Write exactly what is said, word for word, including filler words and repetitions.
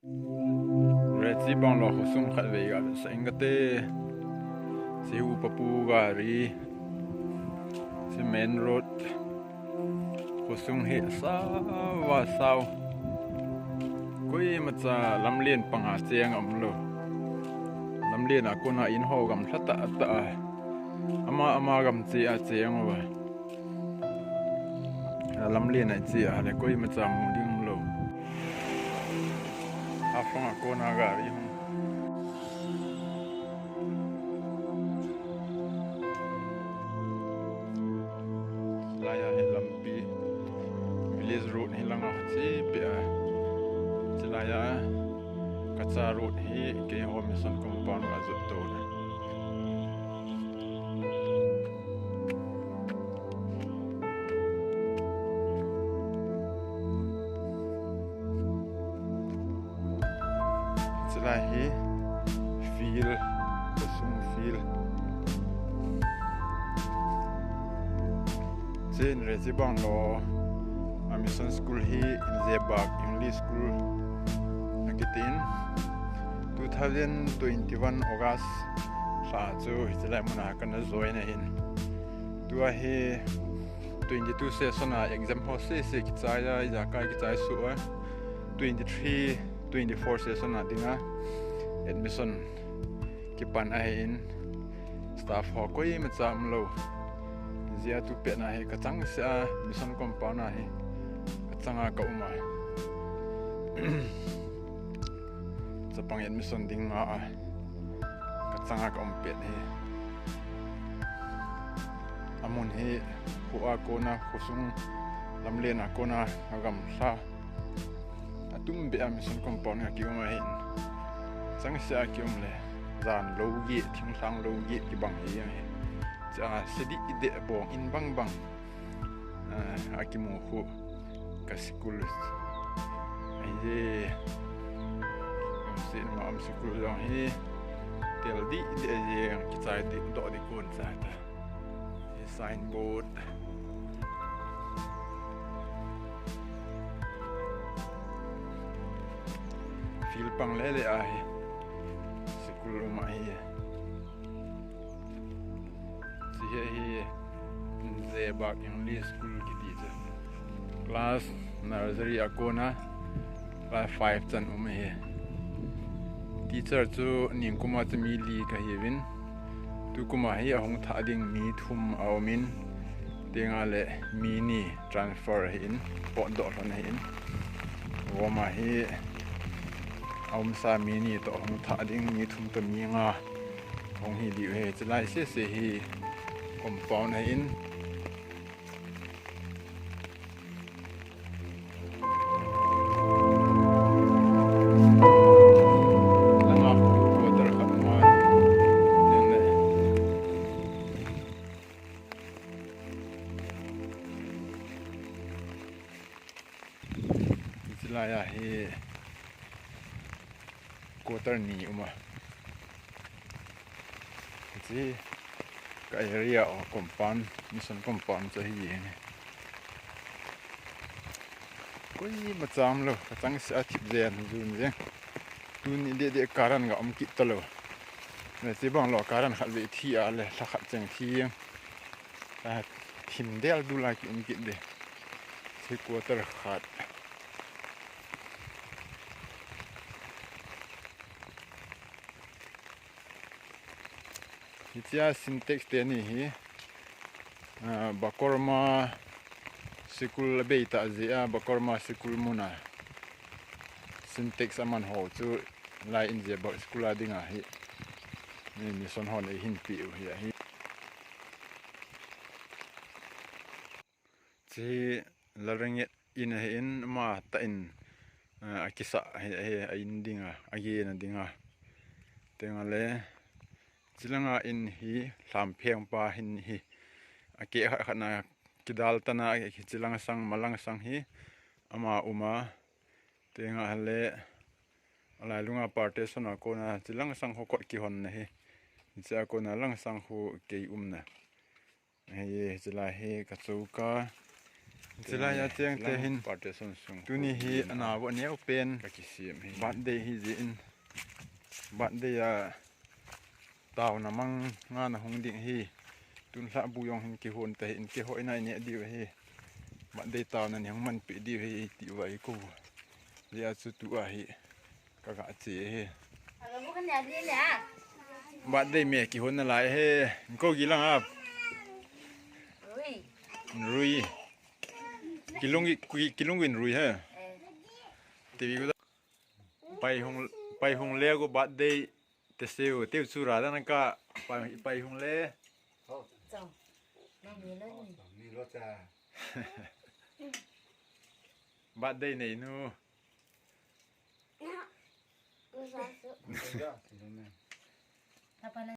Rechi bang lo khosung khat vei ga sa ing kate. Si upa pu gari. Si main road. Khosung hi sao va sao. Koimacha lamlen panga cheng aum lou. Lamlen a kona in ho gamlha tah tah a. Ama ama gam che a cheng uva. Lamlen a che a le koimacha mu ding um lou. Haflong a kona gari hung. Laia hi lampi village road hi langa che pe a. Che laia kacha road hi keiho mission compound a jot to na. Chulai hi field, khosung field. Chen Rechi bang lo a mission school hi Injebak English School akitin. Two thousand twenty-one August lha chu hiche lai muna kana join ahin. Tua hi twenty-two session a exam ho sese kichai a, ijakai kichai suh a. Twenty-three, twenty-four session a dinga admission kipan ahin, staff ho koimacha um lou. Hijeh a tupet na hi kachangseh a mission compound a hi kachanga ka um a. Chapang admission ding nga a kachanga ka um pet hi. Amun hi khu a kona, khosung lamlen a kona agamlha. Atum beh a mission compound a kium ahin. Changseh a kium le jan lou geh, thinglhang lou geh kibang hi ahi. Cha sedi ide bong in bang bang. Ah, akimu khu ka school. Ahi. Am se ma am school jong hi. Tel di de jeng kichai di do di kun cha ta. Signboard. Field pang lele ahi. School um ahi. Hiche hi Injebak English School kiti chu. Class nursery a kona class five chan um ahi. Teacher chu ningkuma chu mi li kahiuvin. Tukuma hi ahung thah ding mi thum aumin. Tenga le mi ni transfer ahin, potdoh lhon ahin. Goma hi aumsa mi ni toh ahung thah ding mi thum toh mi nga. Hung hi diu ahi, chulai sese hi compound ahin. Langa quarter khat ma. Teng le. Chulai a hi quarter ni um a. Hiche ka area o compound, mission compound chu ahi jeng e. Koimacha um lou, kachangseh a thip jen jun jeng. Tuni deh deh current ga um kit talou. Hiche bang lo current khat vei thi a le lha khat cheng thi jeng. A thim del dul a kium kit de. Hiche quarter khat. Hichea Sintex teni hi, ah, Bakorma sikul abei tah jeh a, Bakorma sikul muna Sintex aman ho chu lai in jeh Bak sikul a dinga hi, mi mission hon eihin peh u hi ahi. Hiche Lalrengit in ahin, ama tah in, ah, akisah ahi, ahi, a in dinga, agena dinga. Tenga le, chilanga in hi, Lhampheng pa hin hi, akeh khat khat na, kidal tana, chilang sang, malang sang hi, ama uma. Tenga le, alailunga partition a kona, chilang sang ho kot kihonna hi. Hichea kona lang sang ho kei umna. Hei, chulai hi ka choka. Chilai a cheng te hin. Tuni hi ana vo neo pen. Birthday hi jeh in. Birthday a taona mang nga na hung ding hi. Tun lha bu jong hin kihon ta hin kihoi nai ne diu hi. Birthday taona ni hung man pe diu hi ti vai ko. Jeh a chu tu a hi. Ka ga che he. Birthday me kihon na lai he. Ko gi lang a. Rui. Kilung kilung in rui he. Tivi ko pai hung pai hung le ko birthday te seu te chu ra dan ka pai pai hung le. Chao. Nang ni lo ni. Ni lo cha. Birthday nei nu.